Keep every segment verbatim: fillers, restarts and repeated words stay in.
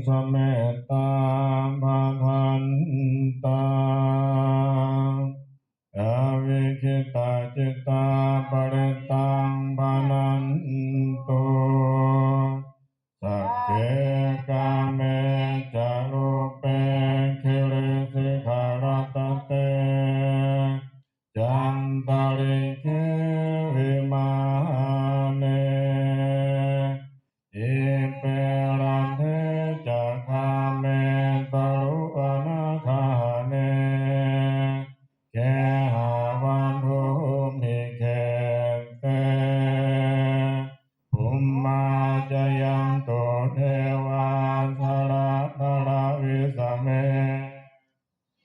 samettā bhadantā, avikkhittacittā parittaṃ bhaṇantu. Sagge kāme ca rūpe girisikharataṭe cantalikkhe vimāne, dīpe raṭṭhe ca gāme taruvanagahane gehavatthumhi khette, bhummā cāyantu devā jalathalavisame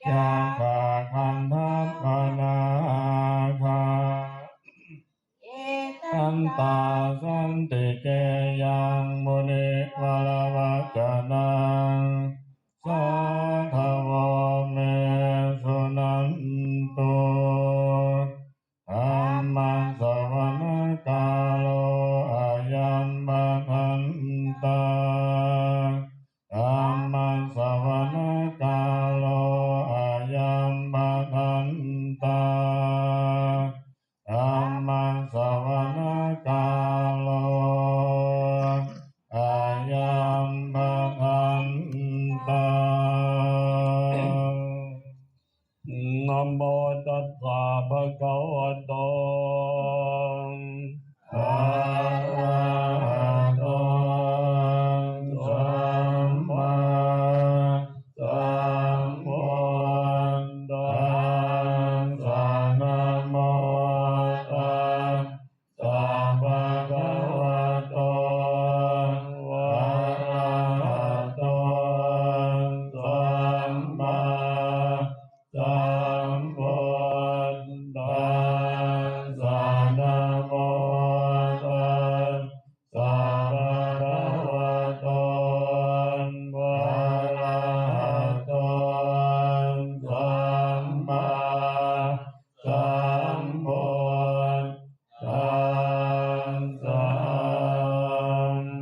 yakkhagandhabbanāgā, tiṭṭhantā santike yaṃ munivaravacanaṃ sādhavo me suṇantu. Dhammassavanakālo ayambhadantā. Dhammassavanakālo ayambhadantā. Dhammassavanakālo ayambhadantā. Namo tassa bhagavato arahato sammāsambuddhassa. Namo tassa bhagavato arahato sammāsambuddhassa. Namo tassa bhagavato arahato sammāsambuddhassa.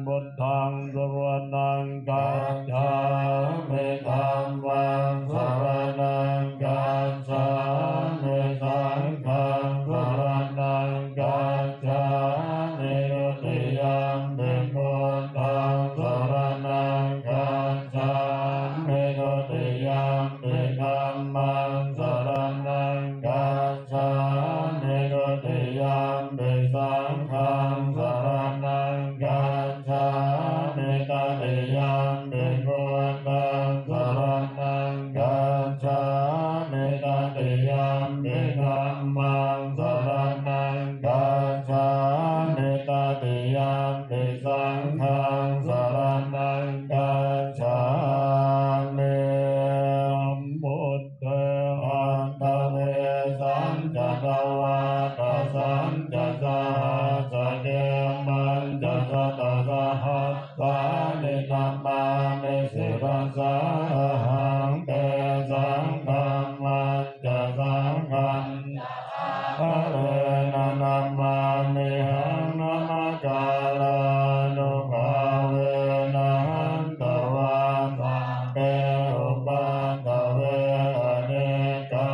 Buddhaṃ saraṇaṃ gacchāmi. Dhammaṃ saraṇaṃ gacchāmi. Saṅghaṃ saraṇaṃ gacchāmi. Dutiyampi buddhaṃ saraṇaṃ gacchāmi. Dutiyampi dhammaṃ saraṇaṃ gacchāmi. Dutiyampi saṅghaṃ saraṇaṃ gacchāmi. Tatiyampi buddhaṃ saraṇaṃ gacchāmi. Tatiyampi dhammaṃ saraṇaṃ gacchāmi. Tatiyampi saṅghaṃ saraṇaṃ gacchāmi. Sambuddhe aṭṭhavīsañca dvādasañca sahassake pañcasatasahassāni namāmi sirasā ahaṃ. Tesaṃ dhammañca saṅghañca ādarena namāmihaṃ. Namakārānubhāvena hantvā sabbe upaddave anekā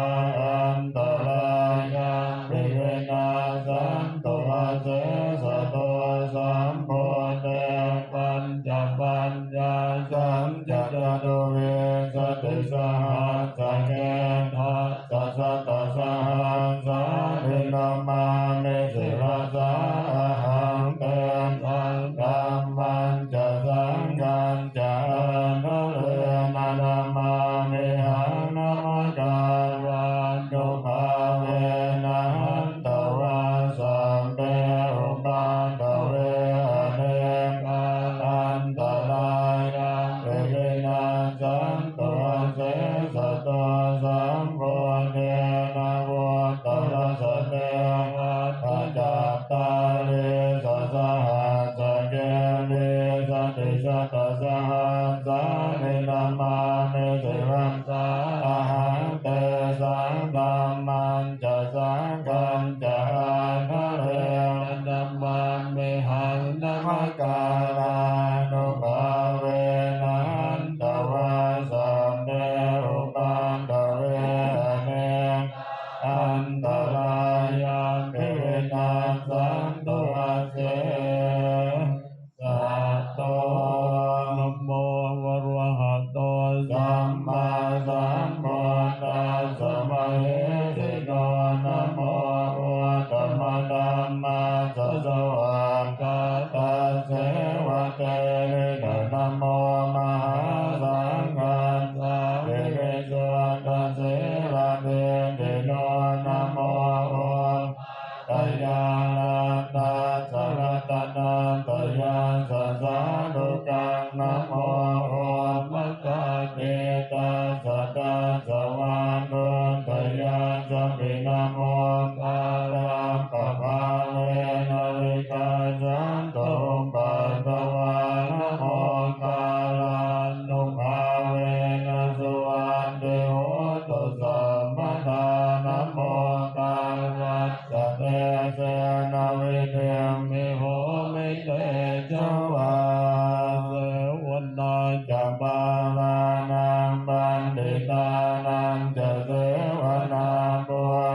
antarāyāpi vinassantu asesato. Sambuddhe pañcapañ ñāsañca catuvīsatisahassake dasasatasahassāni namāmi sirasā ahaṃ. Tesaṃ dhammañca saṅghañca ādarena namāmihaṃ. Namakārānubhāvena hantvā sabbe upaddave anekā antarāyāpi vinassantu asesato. Sambuddhe navuttarasate aṭṭhacattāḷīsasahassake vīsatisatasahassāni namāmi sirasā ahaṃ. Tesaṃ dhammañ ca saṅghañca ādarena namāmihaṃ. Namakārānubhāvena arahato sammāsambuddhassa mahesino. Namo uttamadhammassa svākkhātasseva tenidha. Namo mahāsaṅghassāpi visuddhasīladiṭṭhino. Namo upajjhāyāraddhassa ratanattayassa sādhukaṃ. Namo omakātītassa tassa vatthuttayassapi. Namokārappabhāvena vigacchantu upaddavā. Namokārānubhāvena suvatthi hotu sabbadā. Namokārassa tejena vidhimhi homi tejavā. Sevanā ca bālānaṃ, paṇḍitānañca sevanā, pūjā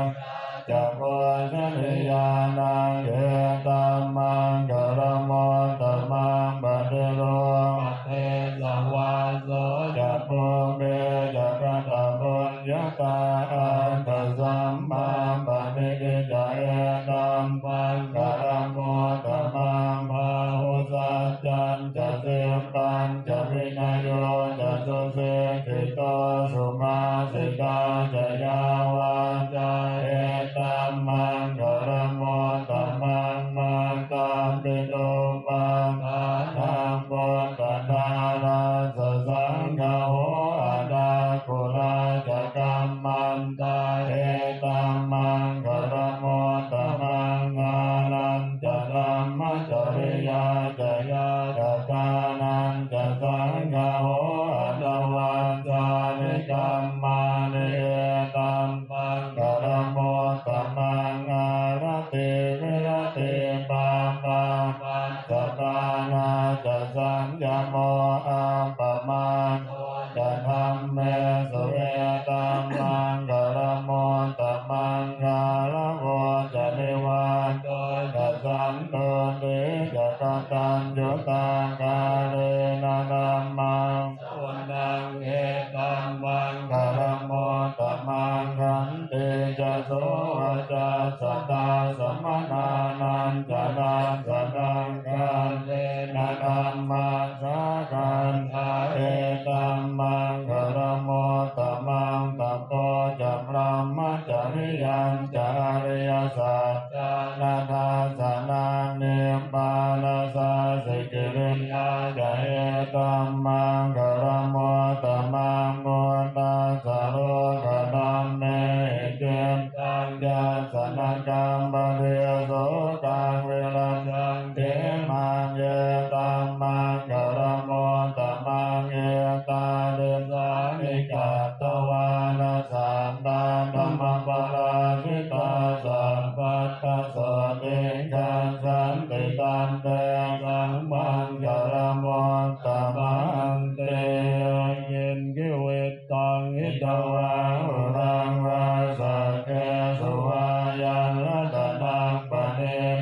ca pūjanīyānaṃ, etammaṅgalamuttamaṃ. Paṭirūpadesavāso ca, pubbe ca katapuññatā, attasammāpaṇidhi ca, etammaṅgalamuttamaṃ. Bāhusaccañca sippañca, vinayo ca susikkhito, subhāsitā ca yā vācā, etammaṅgalamuttamaṃ. Mātāpituupaṭṭhānaṃ, puttadārassa saṅgaho, anākulā ca kammantā, etammaṅgalamuttamaṃ. Dānañca dhammacariyā ca, ñātakānañca saṅgaho, anavajjāni kammāni, etammaṅgalamuttamaṃ. Āratī viratī pāpā, majjapānā ca saññamo, appamādo ca dhammesu, etammaṅgalamuttamaṃ. Gāravo ca nivāto ca, santuṭṭhī ca kataññutā, kālena dhammassavanaṃ, etammaṅgalamuttamaṃ. Khantī ca sovacassatā, samaṇānañca dassanaṃ, kālena dhammasākacchā, etammaṅgalamuttamaṃ. Tapo ca brahmacariyañca, ariyasaccāna dassanaṃ, nibbānasacchikiriyā ca, etammaṅgalamuttamaṃ. Phuṭṭhassa lokadhammehi, cittaṃ yassa na kampati, sokaṃ virajaṃ khemaṃ, etammaṅgalamuttamaṃ. Etādisāni katvāna, sabbatthamaparājitā, sabbattha sotthiṃ gacchanti, tantesaṃ maṅgalamuttamanti. Yaṅkiñci vittaṃ idha vā huraṃ vā, saggesu vā yaṃ ratanaṃ paṇītaṃ,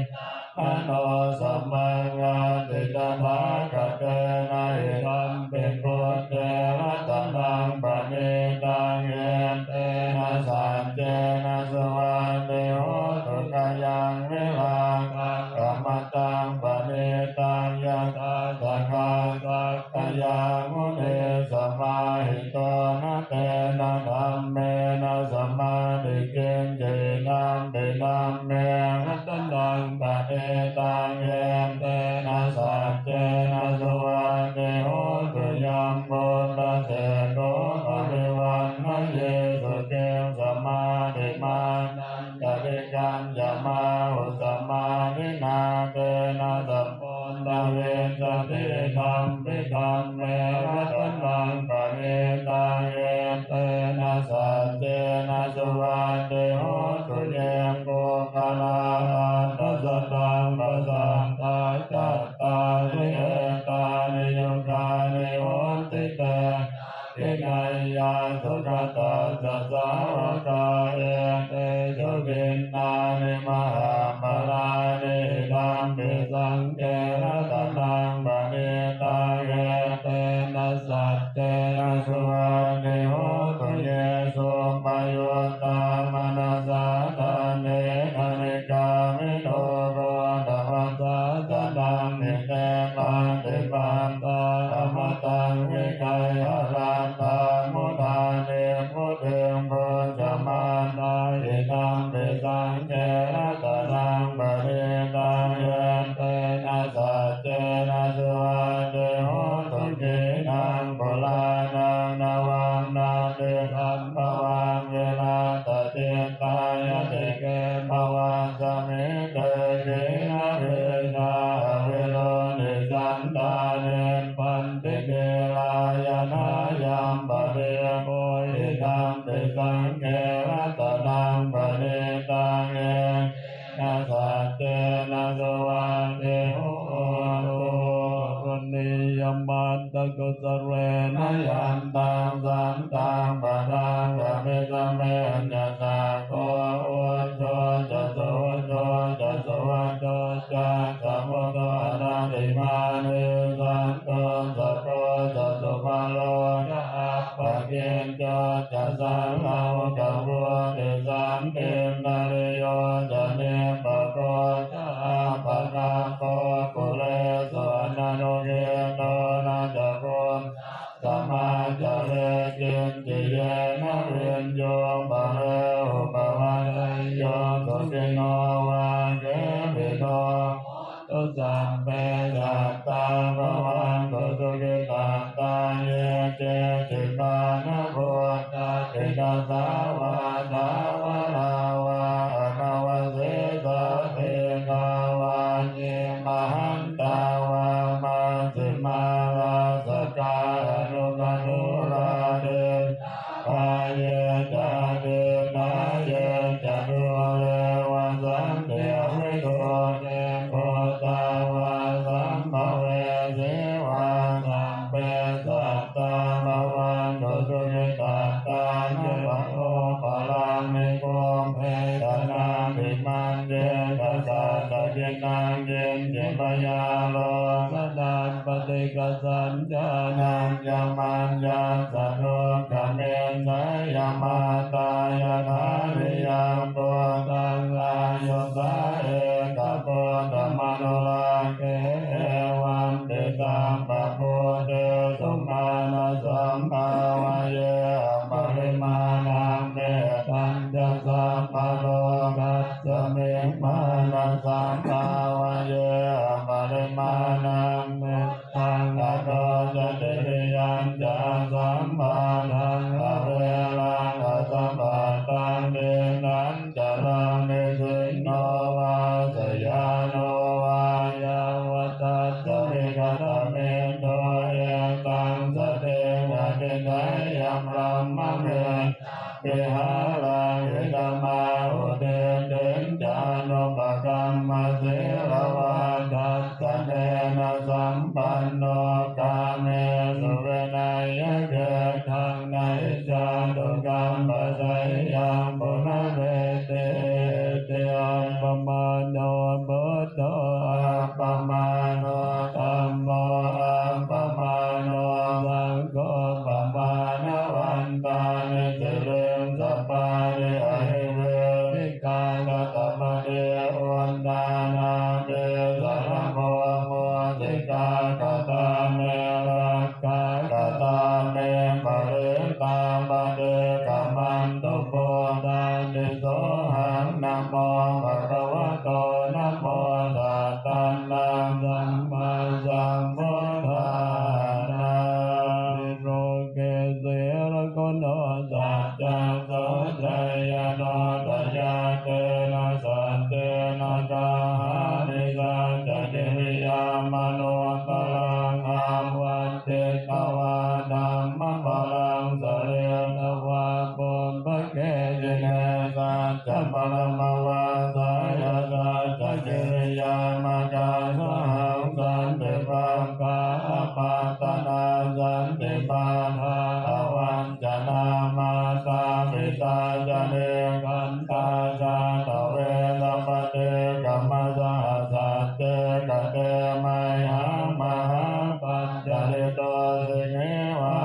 na no samaṃ atthi tathāgatena, idampi buddhe ratanaṃ paṇītaṃ, etena saccena suvatthi hotu. Khayaṃ virāgaṃ amataṃ paṇītaṃ, yadajjhagā sakyamunī samāhito, na tena dhammena samatthi kiñci, idampi dhamme ratanaṃ paṇītaṃ, etena saccena suvatthi hotu. Yambuddhaseṭṭho parivaṇṇayī sukhī, samādhimānantarikaññamāhu, samādhinā tena sam buddhavijjati, idampi dhamme ratanaṃ paṇītaṃ, etena saccena suvatthi hotu. Ye puggalā aṭṭhasataṃ pasatthā, cattāri etāni yugāni honti, te dakkhiṇeyyā sugatassa sāvakā, etesu dinnāni mahapphalāni, idampi saṅghe ratanaṃ paṇītaṃ, etena saccena suvatthi hotu. Ye suppayuttā manasā daḷhena nikkāmino gotamasāsanamhi, te pattipattā amataṃ vigayha laddhā mudhā nibbutiṃ bhuñjamānā. Idampi saṅghe ratanaṃ paṇītaṃ, etena saccena suvatthi hotu. Khīṇaṃ purāṇaṃ navaṃ natthi sambhavaṃ, virattacittāyatike bhavasmiṃ, te khīṇabījā avirūḷhichandā nibbanti dhīrā, yathāyampadīpo idampi saṅghe ratanaṃ paṇītaṃ, etena saccena suvatthi hotu. Karaṇīyamatthakusalena yantaṃ santaṃ padaṃ abhisameyyha, sakko ujū ca suhujū ca suvaco cassa mudu anatimānī, santussako ca subharo ca appakicco ca sallahukavutti, santindriyo ca nipako ca appagabbho kulesu ananugiddho. Na ca khuddaṃ samācare kiñci yena viññū pare upavadeyyuṃ. Sukhino vā khemino hontu sabbe sattā bhavantu sukhitattā. Ye keci pāṇabhūtatthi tasā vā thāvarā vā anavasesā, dīghā vā ye mahantā vā majjhimā rassakā aṇukathūlā, diṭṭhā vā ye ca adiṭṭhā ye ca dūre vasanti avidūre, bhūtā vā sambhavesī vā sabbe sattā bhavantu sukhitattā. Na paro paraṃ nikubbetha nātimaññetha katthaci naṃ kiñci byārosanā paṭighasaññā nāññamaññassa dukkhamiccheyya. Mātā yathā niyaṃ puttaṃ āyusā ekaputtamanurakkhe, evampi sabbabhūtesu mānasambhāvaye aparimāṇaṃ. Mettañca sabbalokasmiṃ mānasambhāvaye aparimāṇaṃ. Mettaṃ adho ca tiriyañca asambādhaṃ averaṃ asapattaṃ. Tiṇṇañ caraṃ nisinno vā sayāno vā yāvatassa vigatamiddho, etaṃ satiṃ adhiṭṭheyya brahmavihāraṃ idhamāhu. Diṭṭhiñca anupagamma sīlavā dassanena sampanno, kāmesu vineyya gedhaṃ na hi jātu gabbhaseyyaṃ punaretīti. Appamāṇo buddho appamāṇo dhammo appamāṇo saṅgho pamāṇavantāni siriṃsa pāni ahi verikā gatapatī uṇṇānābhī sarabū mūsikā. Katā me rakkhā katā me parittā paṭikkamantu bhūtāni. Sohaṃ namo bhagavato namo sattannaṃ sammāsambuddhānaṃ. Loke sīlaguṇo saccaṃ soceyyanuddayā, tena saccena kāhāmi saccakiriyamanuttaraṃ. Āvajjitvā dhammabalaṃ saritvā pubbake jine saccabalamavassāya saccakiriyamakāsahaṃ. Santi pakkhā apattanā santi pādā avañcanā, mātā pitā ca nikkhantā jātaveda paṭikkama. Saha sacce kate mayhaṃ mahāpaññalito sīheva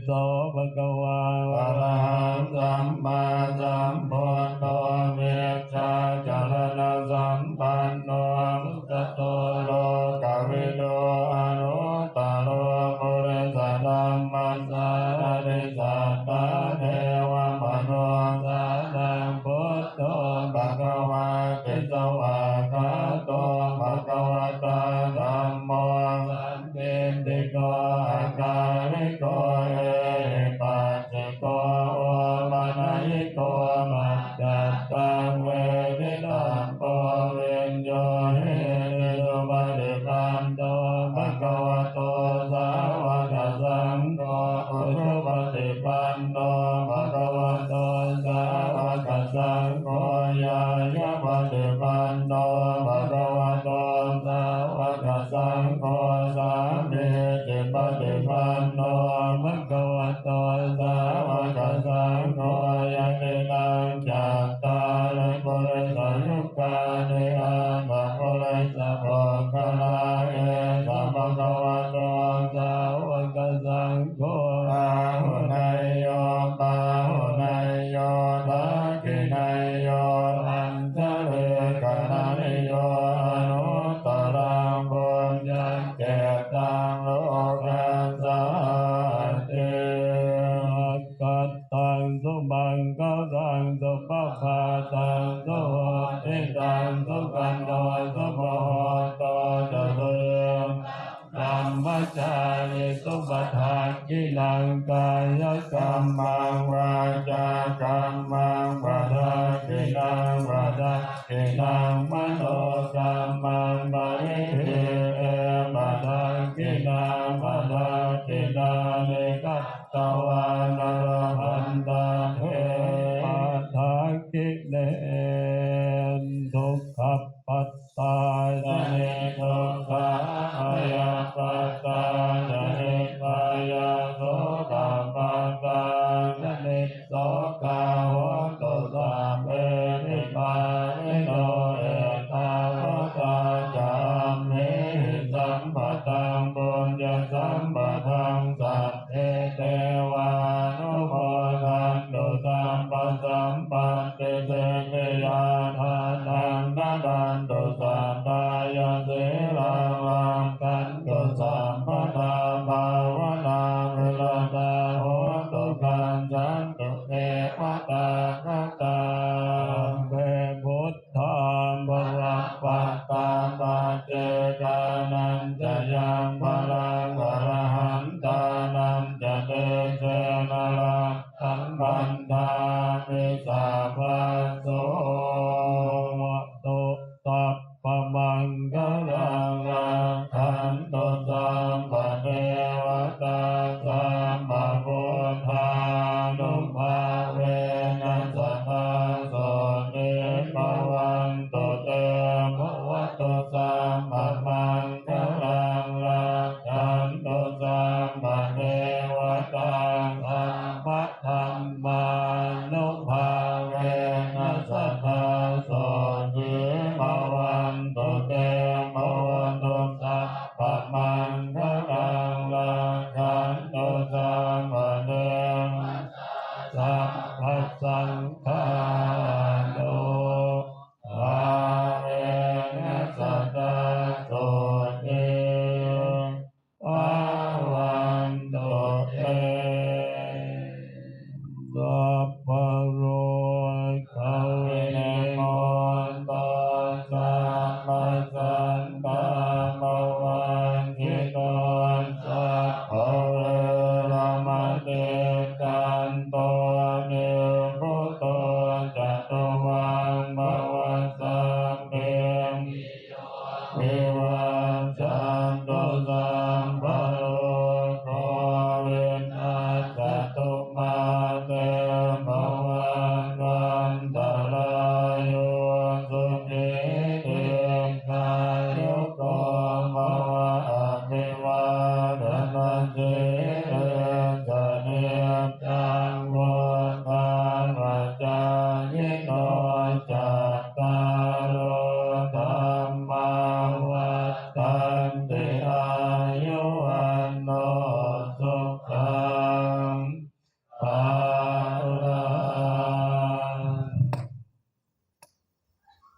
so bhagavā arahaṃ sammāsambuddho vijjācaraṇasampanno sugato lokavidū anuttaro purisadammasārathi satthā devamanussānaṃ buddho bhagavāti. Svākkhāto bhagavatā dhammo sandiṭṭhiko akāliko ehipassiko opanayiko paccattaṃ veditabbo viññūhīti. Supaṭipanno bhagavato sāvakasaṅgho, ujupaṭipanno bhagavato sāvakasaṅgho, ñāyapaṭipanno bhagavato sāvakasaṅgho, sāmīcipaṭipanno bhagavato sāvakasaṅgho, yadidaṃ cattāri purisayugāni aṭṭha purisapuggalā, esa bhagavato sāvakasaṅgho, āhuneyyo pāhuneyyo dakkhiṇeyyo añjalikaraṇīyo anuttaraṃ puññakkhettaṃ lokassāti. Taṃ sumaṅgalaṃ supabhātaṃ suhuṭṭhitaṃ sukhaṇo sumuhutto ca suyiṭṭhaṃ brahmacārisu padakkhiṇaṃ kāyakammaṃ vācākammaṃ padakkhiṇaṃ padakkhiṇaṃ manokammaṃ paṇidhī te padakkhiṇā padakkhiṇāni katvāna labhantatthe padakkhiṇe. Dukkhappattā ca niddukkhā bhayappattā ca nibbhayā sokappattā ca nissokā hontu sabbepi pāṇino. Ettāvatā ca amhehi sambhataṃ puññasampadaṃ sabbe devānumodantu sabbasampattisiddhiyā dānaṃ dadantu saddhāya sīlaṃ rakkhantu sabbadā bhāvanābhiratā hontu gacchantu devatāgatā. Sabbe buddhā balappattā paccekānañca yaṃ balaṃ arahantānañca tejena rakkhaṃ bandhāmi sabbaso. Bhavatu sabbamaṅgalaṃ rakkhantu sabbadevatā sabbabuddhānubhāvena sadā sotthī bhavantu te. Bhavatu sabbamaṅgalaṃ rakkhantu sabbadevatā sabba